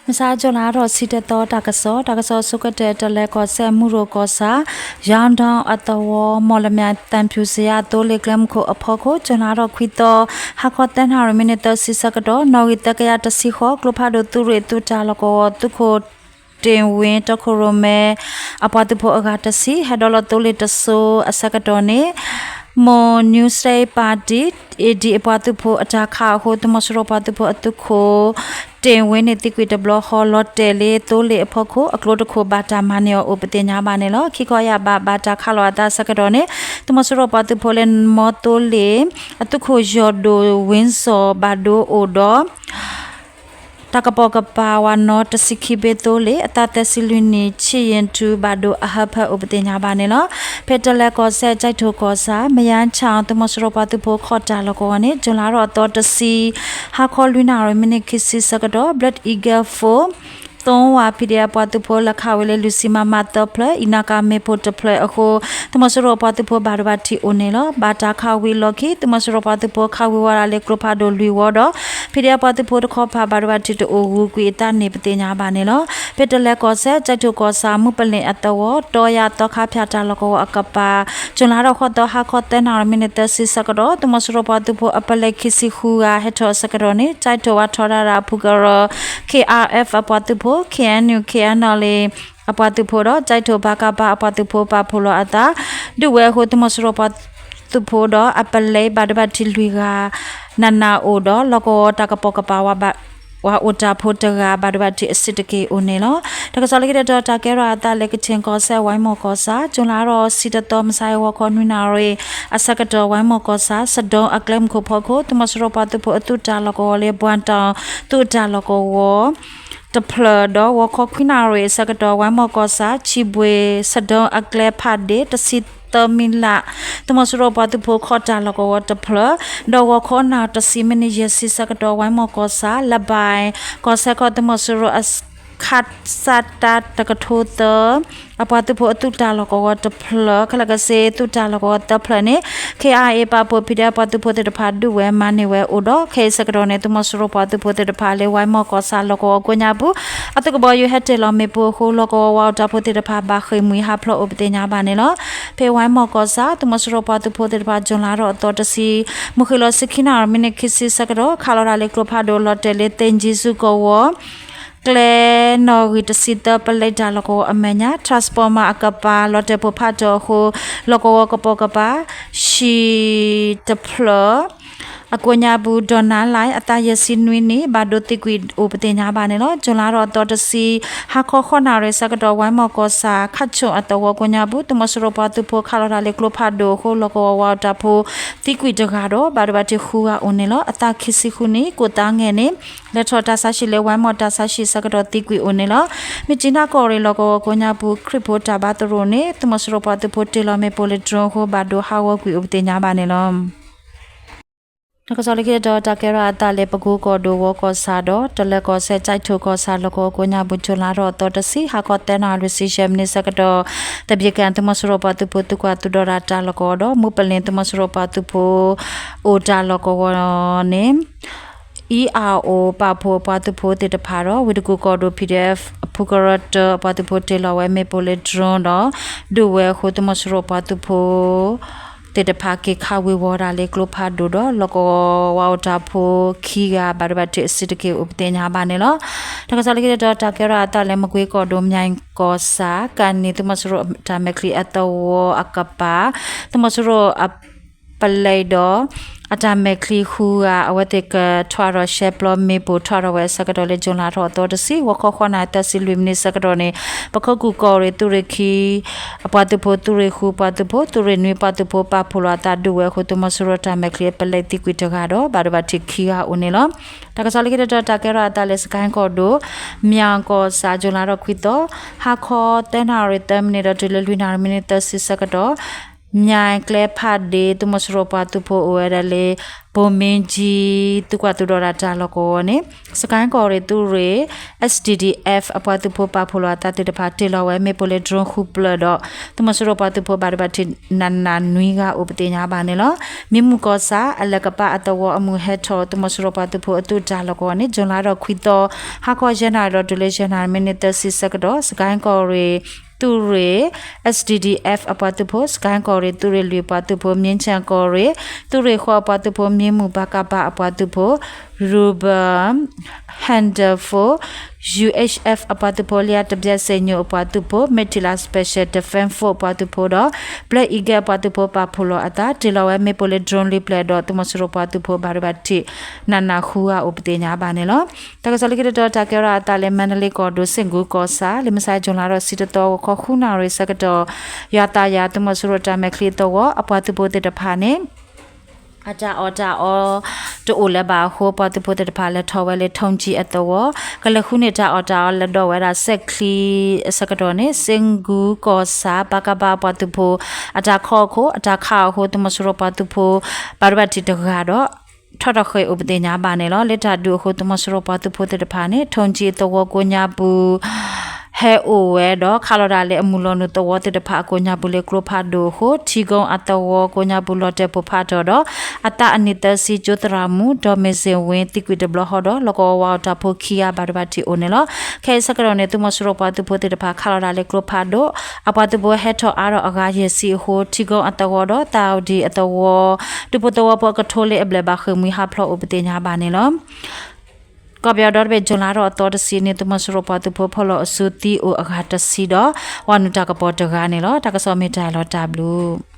မဆါ ကၠူၤလါထီၣ်ဆံတသီ တၢ်ကစီၣ်, တၢ်ကစီၣ်အဆိကတၢၢ် တလဲၤကီၢ်စဲၣ် မူရိၣ်ကီၢ်ဆၣ် ယၣ်ဒၣ်အသဝီ မီၣ်လမၠဲၣ် သံဖြူဇရပ် သိလ့ၣ်ကျဲမုၢ်ခိၣ်အဖီခိၣ် ကၠူၤလါထီၣ်ခွံသီ ဟါခီသၢနၣ်ရံၣ် မံးနံးသၢဆံဆၢကတီၢ် နီၣ်ဂံၢ်သၢကယၤတဆံဃိး ကျိဖးဒိၣ်သုးရ့ၣ်သုးတၢ်လီၢ်ကဝီၤ သုးခိၣ် တ့ၢ်ဝ့ တီခိၣ်ရိၣ်မဲ အပှၤသုးဖိအဂၤတဆံ ဟဲဒိးလီၤသိလ့ၣ်တစိၤအဆၢကတီၢ်န့ၣ် Mon New State Party အ့ၣ်ဒီအ့ၣ် အပှၤသုးဖိအတၢ်ခးအဃိ သုးမီၤစိရိၤပှၤသုးဖိအသုးခိၣ် တ့ၢ်ဝ့န့ၣ် သံကွံာ်တဘျီဃီ လီၤတဲာ်လၢသိလ့ၣ်အဖီခိၣ် အကျိတခိၣ်ဘၣ်တၢ်မၤန့ၢ်အီၤအိၣ်ပသ့ၣ်ညါဘၣ်န့ၣ်လီၤ. ခံခီယၢ်ဘး ဘၣ်တၢ်ခးလီၤအသးအဆၢကတီၢ်န့ၣ် သုးမီၤစိရိၤပှၤသုးဖိလၢ မီသိလ့ၣ် အသုးခိၣ်ယီၢ်ဒိၣ် ဝ့စီၣ် ဘၣ်ဒိအိၣ်ဒီး တၢ်ကပိာ်ကပၤဝးနီတဆံခံဘ့သိလ့ၣ် အသးသၢဆံလွံၢ်နံၣ် ဆံယ့ၣ်ထူ ဘၣ်ဒိအဟၢဖၢအိၣ်ပသ့ၣ်ညါဘၣ်န့ၣ်လီၤ. ဖဲတလဲၤကီၢ်စဲၣ် ကၠဲးထိၣ်ကီၢ်ဆၣ် မယါဆၣ် သုးမီၤစိရိၤပှၤသုးဖိခီၣ်တၢ်လီၢ်ကဝီၤန့ၣ် ကၠူၤလါထီၣ်အသီတဆံ ဟါခီလွံၢ်နၣ်ရံၣ် မံးနံးခံဆံဆၢကတီၢ် Black Eagle Force သိဝါ PDF ပှၤသုးဖိ လၢခးဝဲလၢ လွံၢ်ဆံ မမ သၢဖျၢၣ် အံၤနါကၤမ့ၣ်ပိၢ်တဖျၢၣ်အဃိ သုးမီၤစိရိၤပှၤသုးဖိဘၣ်ဒိဘၣ်ထံးအိၣ်န့ၣ်လီၤ. ဘၣ်တၢ်ခးဝံၤအလီၢ်ခံ သုးမီၤစိရိၤပှၤသုးဖိခးဝံၤဝဲဒၣ်လၢကျိဖးဒိၣ်လွံၢ်ဝီဒီး PDF ပှၤသုးဖိတခီပၤ ဘၣ်ဒိဘၣ်ထံးတအိၣ် ဂုၤကွံာ်အသးန့ၣ်ပသ့ၣ်ညါဘၣ်န့ၣ်လီၤ. ဖဲတလဲၤကီၢ်စဲၣ် ကၠဲးထိၣ်ကီၢ်ဆၣ် မုၢ်ပလ့ၣ်အသဝီ တီယၢ်သီခါဖၠၣ်တၢ်လီၢ်ကဝီၤအကပၤ ကၠူၤလါထီၣ်ဃိးသီ ဟါခီသၢနၣ်ရံၣ် မံးနံးသၢဆံဆၢကတီၢ် သုးမီၤစိရိၤပှၤသုးဖိအပလဲၤခံဆံဃုဂၤ ဟဲထီၣ်အဆၢကတီၢ်န့ၣ် ကၠဲးထိၣ်ဝါထီဒါတၢ်အဖုကရၢ KRF အပှၤသုးဖိ KNU KNLA အပှၤသုးဖိဒီး ကၠဲးထိၣ် ပကဖ အပှၤသုးဖိပာ်ဖှိၣ်လီၤအသး ဒုးဝဲအဃိ သုးမီၤစိရိၤပှၤသုးဖိဒီး အပလဲၤဘၣ်ဒိဘၣ်ထံးလွံၢ်ဂၤ နးနးအိၣ်ဒီး လီၢ်ကဝီၤတၢ်ကပိာ်ကပၤ ဝၤအိၣ်တၢ်ဖိတဂၤ ဘၣ်ဒိဘၣ်ထံးအဆံးတက့ၢ်အိၣ်န့ၣ်လီၤ. တၢ်ကစီၣ်လၢခံတတီၤ တၢ်ကဲထီၣ်အသးလၢ ကခၠ့ၣ်ကီၢ်စဲၣ် ဝဲမီၢ်ကီၢ်ဆၣ် ကၠူၤလါထီၣ်ဆံတသီ မုၢ်ဆါအံၤ ဂီၤခီနွံနၣ်ရံၣ်အဆၢကတီၢ် ဝဲမီၢ်ကီၢ်ဆၣ် စဒိအကျဲမုၢ်ခိၣ်ဖီခိၣ် သုးမီၤစိရိၤပှၤသုးဖိအသုးတၢ်လီၢ်ကဝီၤလၢ ဘှၣ်တီၣ် သုးတၢ်လီၢ်ကဝီၤ တဖျၢၣ်ဒီး ဂီၤခီခွံနၣ်ရံၣ်အဆၢကတီၢ် ဝဲမီၢ်ကီၢ်ဆၣ် ဆံဘှ့ၣ် စဒိအကျဲဖးဒ့ၣ် တဆံသၢမံလး သုးမီၤစိရိၤပှၤသုးဖိခီၣ်တၢ်လီၢ်ကဝီၤတဖျၢၣ် ဒီးဂီၤခီနၣ်ရံၣ်တဆံ မံးနံးယဲၢ်ဆံဆၢကတီၢ် ဝဲမီၢ်ကီၢ်ဆၣ် လဘၣ် ကီၢ်စဲၣ်ကီၢ် သုးမီၤစိရိၤ ခးစးတၢ်တကထိသၢ အပှၤသုးဖိအသုးတၢ်လီၢ်ကဝီၤတဖျၢၣ် ခဲလၢာ်ကဆ့သုးတၢ်လီၢ်ကဝီၤသၢဖျၢၣ်န့ၣ် KIA ပာ်ဖှိၣ် PDF ပှၤသုးဖိသ့ၣ်တဖၣ်ဒုးဝဲမၤန့ၢ်ဝဲအိၣ်ဒီး ခဲအံၤဆၢကတီၢ်န့ၣ် သုးမီၤစိရိၤပှၤသုးဖိသ့ၣ်တဖၣ်လၢ ဝဲမီၢ်ကီၢ်ဆၣ်လီၢ်ကဝီၤကိးညါပူၤ အသုးကဘီယူၤဟဲတ့ၢ်လီၤမ့ၣ်ပိၢ်အဃိ လီၢ်ကဝီၤဝၤအိၣ်တၢ်ဖိသ့ၣ်တဖၣ် ဘၣ်ဃ့ၢ်မှံဟးဖျိးအိၣ်ပသ့ၣ်ညါဘၣ်န့ၣ်လီၤ. ဖဲဝဲမီၢ်ကီၢ်ဆၣ် သုးမီၤစိရိၤပှၤသုးဖိသ့ၣ်တဖၣ် ကၠူၤလါထီၣ်အသီတဆံ မုၢ်ဃ့ၢ်လီၤဆံခံနၣ်ရံၣ် မံးနံးခံဆံဆၢကတီၢ် ခးလီၤတၢ်လၢကျိဖးဒိၣ် လီၤတဲာ်လၢ သ့ၣ်ကၠံစူကဝီၤ ကျဲနီၣ်ဂံၢ်တဆံသၢ ပလဲတၢ်လီၢ်ကဝီၤအမဲာ်ညါ transformer အကပၤ လီၤတဲာ်ပိၢ်ဖးထီၣ်အဃိ လီၢ်ကဝီၤကပိာ်ကပၤ ဆံတဖျၢၣ် အကိးညါပူၤ ဒီးနါလဲၣ် အသးယဲၢ်ဆံနွံနံၣ် ဘၣ်ဒိသံကွံာ်အိၣ်ပသ့ၣ်ညါဘၣ်န့ၣ်လီၤ. ကၠူၤလါထီၣ်အသီတဆံ ဟါခီဃိးနၣ်ရံၣ်ဆၢကတီၢ် ဝဲမီၢ်ကီၢ်ဆၣ် ခၣ်ဆိၣ်အသဝီကိးညါပူၤ သုးမီၤစိရိၤပှၤသုးဖိခးလီၤတၢ်လၢကျိဖးဒိၣ်အဃိ လီၢ်ကဝီၤဝၤအိၣ်တၢ်ဖိ သံကွံာ်တဂၤဒီး ဘၣ်ဒိဘၣ်ထံးဃုဂၤအိၣ်န့ၣ်လီၤ. အသးခံဆံဃုနံၣ် ကိးသးငဲၢ်န့ၣ် လဲၤထီၣ်တၢ်ဆါဟံၣ်လၢ ဝဲမီၢ်တၢ်ဆါဟံၣ်ဆၢကတီၢ်သံကွံာ်အိၣ်န့ၣ်လီၤ. မြစ်ကြီးနား ကီၢ်ရ့ၣ်လီၢ်ကဝီၤကိးညါပူၤ ခရံာ်ဖိတၢ်ဘါသရိာ်န့ၣ် သုးမီၤစိရိၤပှၤသုးဖိတ့ၢ်လီၤမ့ၣ်ပိၢ်လၢ drone အဃိ ဘၣ်ဒိဟးဂီၤကွံာ်အိၣ်ပသ့ၣ်ညါဘၣ်န့ၣ်လီၤ. တၢ်ကစီၣ်လၢခံတတီၤ တၢ်ကဲထီၣ်အသးလၢ ပကိကီၢ်ဒိၣ် ဝီကီၢ်ဆၣ်ဒီး တလဲၤကီၢ်စဲၣ် ကၠဲးထိၣ်ကီၢ်ဆၣ်လီၢ်ကဝီၤကိးညါပူၤ ကၠူၤလါထီၣ်အသီတဆံ ဟါခီသၢနၣ်ရံၣ် လွံၢ်ဆံယဲၢ်မံးနံးဆၢကတီၢ် သဘံၣ်ကၣ် သုးမီၤစိရိၤပှၤသုးဖိသုးကွၢ်သုးဒီတၢ်လီၢ်ကဝီၤဒီး မုၢ်ပလ့ၣ် သုးမီၤစိရိၤပှၤသုးဖိ အိၣ်တၢ်လီၢ်ကဝီၤန့ၣ် အံၤအအိၣ် ပာ်ဖှိၣ်ပှၤသုးဖိသ့ၣ်တဖၣ်ဒီး ဝ့ၢ်တကူၣ်ကီၢ်ဒိၣ် PDF အဖုကရၢတၢ အပှၤသုးဖိတ့ၢ်လီၤဝဲမ့ၣ်ပိၢ်လၢ drone ဒီး ဒုးဝဲအဃိ သုးမီၤစိရိၤပှၤသုးဖိ သ့ၣ်တဖၣ်က့ၤခးဝ့ၤဝီၤတၢ်လၢကျိဖးဒိၣ်ဒီး လီၢ်ကဝီၤဝၤအိၣ်တၢ်ဖိခံဂၤ ဘၣ်ဒိဘၣ်ထံးအဆံးတက့ၢ်အိၣ်ပသ့ၣ်ညါဘၣ်န့ၣ်လီၤ. တၢ်ကစီၣ်လၢခံတတီၤ တၢ်ကဲထီၣ်အသးလၢ မကွ့ကီၢ်ဒိၣ် မၠဲၣ်ကီၢ်ဆၣ် ကၣ်နံၣ် သုးမီၤစိရိၤအတၢ်မဲာ်ချံအသဝီအကပၤ သုးမီၤစိရိၤအ ပလဲဒီး အတၢ်မဲာ်ချံဃုဂၤ အဝဲသ့ၣ်ကထွဲထီၣ်ရှဲပျီမ့ၣ်ပိၢ် ထွဲထီၣ်ဝဲအဆၢကတီၢ်လၢ ကၠူၤလါထီၣ်အသီတဆံ ဂီၤခီဃိးနၣ်ရံၣ် သၢဆံလွံၢ်မံးနံးဆၢကတီၢ်န့ၣ် ပခိၣ်ကူၣ်ကီၢ်ရ့ၣ်သုးရ့ၣ်ခံ အပှၤသုးဖိ သုးရ့ၣ်ဃုပှၤသုးဖိ သုးရ့ၣ်နွံပှၤသုးဖိ ပာ်ဖှိၣ်လီၤအသးဒုးဝဲအဃိ သုးမီၤစိရိၤတၢ်မဲာ်ချံအပလဲသံကွံာ်တဂၤဒီး ဘၣ်ဒိဘၣ်ထံးခံဂၤအိၣ်န့ၣ်လီၤ. တၢ်ကစီၣ်လၢခံတတီၤ တၢ်ကဲထီၣ်အသးလၢ စကဲၣ်ကီၢ်ဒိၣ် မၠၣ်ကီၢ်ဆၣ် ကၠူၤလါထီၣ်ခွံသီ ဟါခီသၢနၣ်ရံၣ်သၢမံးနံးဒီးတုၤလၢလွံၢ်နၣ်ရံၣ်မံးနံးသၢဆံဆၢကတီၢ် မၠဲၤကျဲဖးဒ့ သုးမီၤစိရိၤပှၤသုးဖိအိၣ်ဝဲဒၣ်လၢ ဘိၣ်မ့ၢ်ကၠံ သုကွၢ်သုးဒီးတၢ်လီၢ်ကဝီၤန့ၣ် စကဲကီၢ်ရ့ၣ်သုးရ့ၣ် S D D F အပှၤသုးဖိပာ်ဖှိၣ်လီၤအသးသ့ၣ်တဖၣ် တ့ၢ်လီၤဝဲမ့ၣ်ပိၢ်လၢ drone ဃုပျၢၢ်ဒီး သုးမီၤစိရိၤပှၤသုးဖိဘၣ်ဒိဘၣ်ထံးနးနးနွံဂၤအိၣ်ပသ့ၣ်ညါဘၣ်န့ၣ်လီၤ. မံမုၢ်ကီၢ်ဆၣ် အလဲၤကပၤအသဝီအမုၢ်ဟဲထီၣ် သုးမီၤစိရိၤပှၤသုးဖိအသုးတၢ်လီၢ်ကဝီၤန့ၣ် ကၠူၤလါထီၣ်ခွံသီ ဟါခီယဲၢ်နၣ်ရံၣ်ဒီးတုၤလၢယဲၢ်နၣ်ရံၣ်မံးနံးသၢဆံဆၢကတီၢ် စကဲကီၢ်ရ့ၣ် သုးရ့ၣ် S D D F အပှၤသုးဖိ စကဲကီၢ်ရ့ၣ် သုးရ့ၣ်လွံၢ်အပှၤသုးဖိ မ့ၢ်ဆၣ်ကီၢ်ရ့ၣ် သုးရ့ၣ်ဃီအပှၤသုးဖိ မံမုၢ် ပကဖ အပှၤသုးဖိ ရူဘၢၣ် Handful, U H F အပှၤသုးဖိ လၢတပျဲၢ်စဲညိၣ်အပှၤသုးဖိ Matilda Special Defense Force အပှၤသုးဖိဒီး Black Eagle အပှၤသုးဖိပာ်ဖှိၣ်လီၤအသး တ့ၢ်လီၤဝဲမ့ၣ်ပိၢ်လၢ drone လွံၢ်ဖျၢၣ်ဒီး သုးမီၤစိရိၤပှၤသုးဖိဘၣ်ဒိဘၣ်ထံးနးနးဃုဂၤအိၣ်ပသ့ၣ်ညါဘၣ်န့ၣ်လီၤ. တၢ်ကစီၣ်လၢခံတတီၤ တၢ်ကဲထီၣ်အသးလၢ မါဒလ့ကီၢ်ဒိၣ် စ့ၣ်ကူၤကီၢ်ဆၣ် လၢမုၢ်ဆါကၠူၤလါထီၣ်ဆံတသီ ဂီၤခီဃုနၣ်ရံၣ်ဆၢကတီၢ် ယွၤသးယၤ သုးမီၤစိရိၤတၢ်မဲာ်ချံအသဝီ အပှၤသုးဖိသ့ၣ်တဖၣ်န့ၣ် အတၢ်အီၣ်တၢ်အီတအိၣ်လၢၤဘၣ်အဃိ ပှၤသုးဖိသ့ၣ်တဖၣ်လဲၤထီၣ်ဝဲလၢ ထုံကၠံအသဝီ ကလဲၤဃုန့ၢ်တၢ်အီၣ်တၢ်အီလၢဒိးဝဲဒၣ်စဲးချံအဆၢကတီၢ်န့ၣ် စ့ၣ်ကူၤကီၢ်ဆၣ် ပကဖ အပှၤသုးဖိ အတၢ်ခီအခိၣ် အတၢ်ခးအီၤအဃိ သုးမီၤစိရိၤပှၤသုးဖိ ဘၣ်ဒိဘၣ်ထံးတဂၤဒီး ထီၣ်ထီၣ်ဃ့ၢ်အိၣ်ပသ့ၣ်ညါဘၣ်န့ၣ်လီၤ. လၢတၢ်ဒုးအဃိ သုးမီၤစိရိၤပှၤသုးဖိသ့ၣ်တဖၣ်န့ၣ် ထုံကၠံအသဝီကိးညါပူၤ ဟဲအိၣ်ဝဲဒီး ခးလီၤတၢ်လၢအမုၢ်လီၤနုာ်သဝီသ့ၣ်တဖၣ်အကိးညါပူၤလၢ ကျိဖးဒိၣ်အဃိ ထံကိအသဝီကိးညါပူၤ လီၤတဲာ်ပိၢ်ဖးထီၣ်ဒီး အသးအနံၣ်သၢဆံ ကၠိသရၣ်မုၣ် ဒီးမ့ၢ်စ့ၣ်ဝ့ သံကွံာ်တဘျီဃီဒီး လီၢ်ကဝီၤဝါအီၣ်တၢ်ဖိခံဂၤဘၣ်ဒိဘၣ်ထံးအိၣ်န့ၣ်လီၤ. ခဲအံၤဆၢကတီၢ်န့ၣ် သုးမီၤစိရိၤပှၤသုးဖိသ့ၣ်တဖၣ် ခးလီၤတၢ်လၢကျိဖးဒိၣ် အပှၤသုးဖိဟဲထီၣ်အါထီၣ်အဂၤယဲၢ်ဆံအဃိ ထံကိအသဝီဒီး သးဝဒံၣ်အသဝီ ဒူဖိသဝီဖိအကထိလၢအဘျဲၣ်ဘၣ်ဃ့ၢ်မှံဟးဖျိးအိၣ်ပသ့ၣ်ညါဘၣ်န့ၣ်လီၤ. ကီၢ်ပယီၤဒီတဘ့ၣ် ကၠူၤလါထီၣ်အသီတဆံန့ၣ် သုးမီၤစိရိၤပှၤသုးဖိဖီၣ်လီၤအစုသံအိၣ်အဂၤတဆံဒီး ဝၤနုာ်တၢ်ကပီၤတဂၤန့ၣ်လီၤ. တၢ်ကစီၣ်မ့ၢ်တၢ်လီၤတၢ်ဘျုး